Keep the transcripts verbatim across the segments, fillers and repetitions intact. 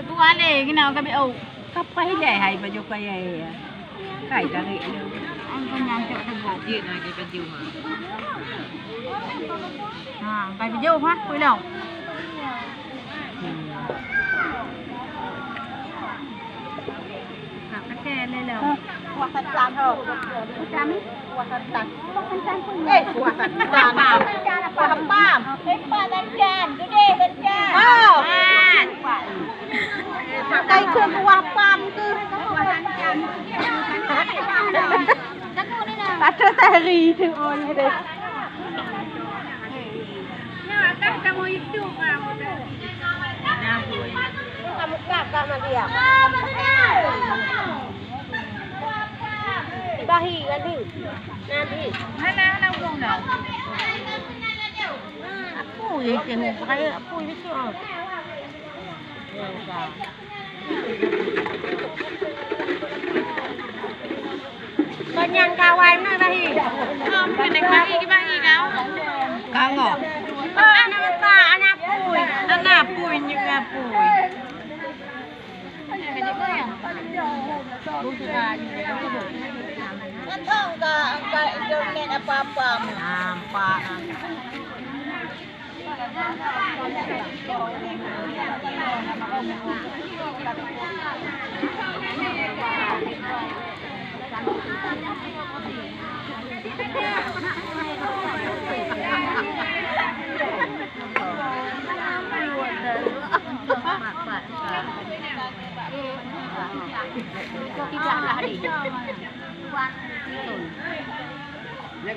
Tuan lé, kena ka bi au. Kapai lé hai baju kaya ya. Kai tarik lé. Angkon nyan cok teugok. Dia nak ke baju ha. Ha, kai baju ha, pulang. Hmm. Nak kata lé lo. Kuah santan ho. Kuah santan. Kuah santan pun. Eh, kuah santan. Kuah pam. Kuah pam. Eh, kuah santan. Today santan. Oh. Pakai ke kuah pam ke? Kuah santan. Ada teh ri tu. Oh, ni deh. Nah, kan kamu itu, Bang. Kamu kakak sama dia. Bahi, bahi. Nabi. Hana, hana ureueng dah. Apui, tengok pakai apui besok. Kau nyang kawan na bahi. Oh, bukan nak bahi, bahi kau. Kangok. Oh, anak besar, anak apui. Anak apui, nyang apui. Mantong ka angkat internet apa-apa. Nampak.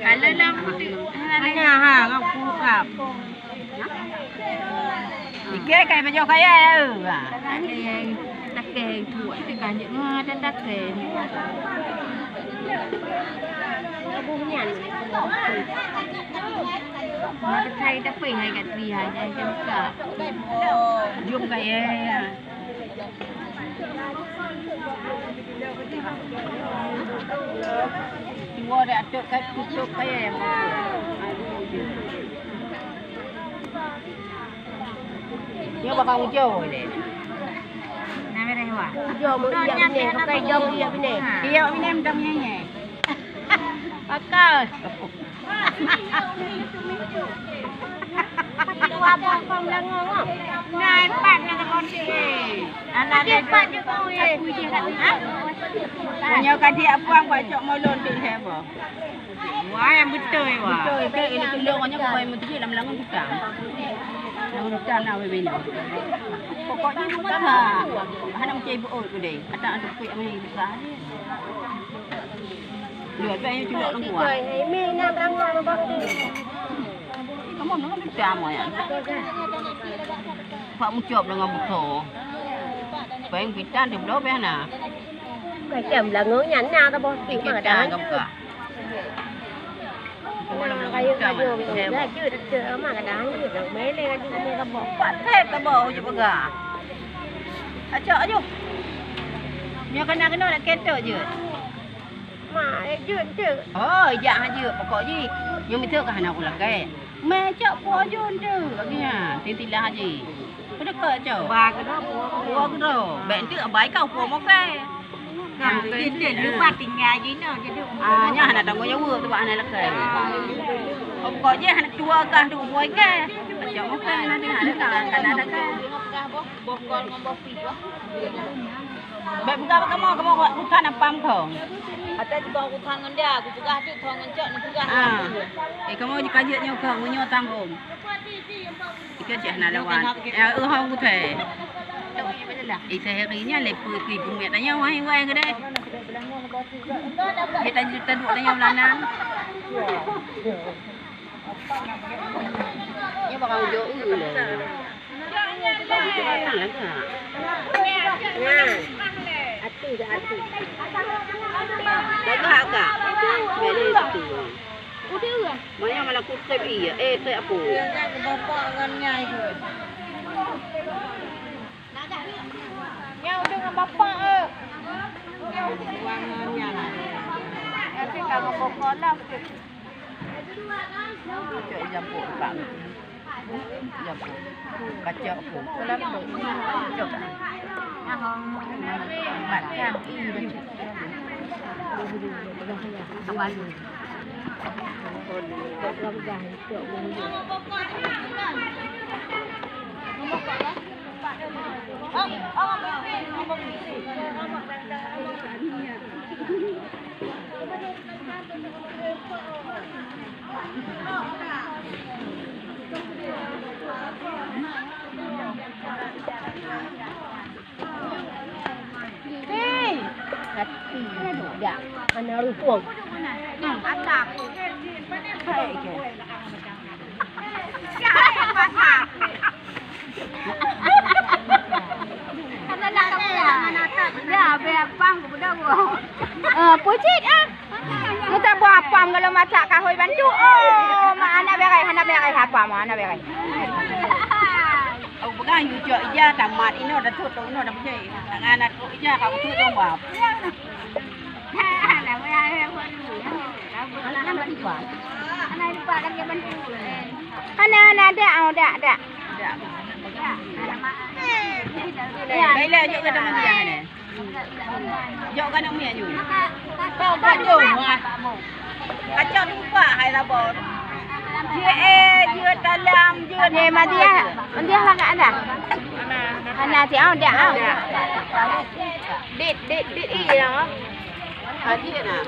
Kalau lam tu, hana ha, ngau pukap. Ike kai bajau kaya ya. Takeng, takeng buat tu kan je. Ha, ada takeng. Kabuh nyan. Ada kai tapi hai kat tri hai, hai kat buka. Jom kaya. Dua dak tok kat tutup kaya yang. Nyoe bakal ujoe lé. Nah, mereh wah. Ujoe mau iya bini, pakai dong iya bini. Iya bini mendong nyanyi. Pakai. Nah, empat nak kau sih. Anak dia empat je kau ye. Punya kadi apa buat cok molon tu saya apa? Wah, yang betul wah. Betul, betul. Ini kelong hanya kau yang betul dalam langan kita. Langan kita nak bebina. Pokoknya cuma ha. Hana macam ibu oi tu deh. Ada ada kuih yang ni buka. Dua tu yang culok dalam kuah. Ini nak berangkat bang. Kamu nak kita mau ya. Pak mucop dengan buko. Peng kita di belah beh na. Macam lango nyan na ka boh tik mak kadang. Kita ka buka. Nah, kayu, kayu, kayu. Dah jut, jut, mak kadang jut. Dah meleng jut, mak kadang. Pakai ka boh, jut pegang. Acok aju. Nyoe kena kena nak ketok jut. Mak, eh, jut, jut. Oh, ijak ha jut. Pokok jih. Nyoe meuteuk ka hana ulak kai. Meucok po jun tu. Bagi ha, tintilah jih. Peue deukot, cok? Ba keudroe, po keudroe. Po keudroe. Bèk enteuk bai kau po mokai. Nah, tintin, lupa tinggal jinoe jadi. Ah, nyan hana tanggong jaweueb tu bak hana lakèe. Pokok jih hana tuwo kah tu, boi kah. Pacok mokai hana ada kah, hana ada kah. Boh kol ngon boh pi, boh. Bèk peugah bak kamoe, kamoe bukan apam kong. Ata jibak urusan ngon dia, aku peugah tu kong ngon cok, ni peugah. Ah. Eh, kamoe jikajeut nyoe kong, nyoe tanggong. Ika cek hana lawan. Ya, eh, hong kutai. Isa hari nya lepas kui kumiat tanya wahai wahai kedai. Dia tanya taduk tanya belanan. Nya bakal ujo u lah. Batang lah kak. Nah, ati dah ati. Dah kak. Beli situ. Udah. Maya mana kutai iya? Eh, tak apa. Bapak ngan nyai tu. Nyai udah ngan bapak eh. Ngan nyai. Tapi kalau bapak lah. Cok jampu tak. Jampu. Kacau aku. Cok. Hei, hati dak hana rupoh. Hmm, atap. Hai ke. Siapa yang masak? Karena nak kamu yang mana atap. Ya, apa yang pang kepada gua. Eh, pucit ah. Meusaboh apam kalau masak kahôi bantu. Oh, mak hana beres, hana beres apam, hana beres. Oh, peugah yue cok ija tamat inoe dah tutup inoe dah beujeuet. Tangan aneuk ija ka beutôi dong bab. Hana, hana, dak, oh, dak, dak. Dak. Ya. Baiklah, jok kata dia ni. Jok keunoe miet nyoe. Kacau, kacau. Kacau lupa hai labor. Jeuet, eh, jeuet dalam, jeuet. Eh, Madiah, Madiah lah kat ada. Hana cik, oh, dak, oh. Dit, dit, dit, iya. Hadir nah.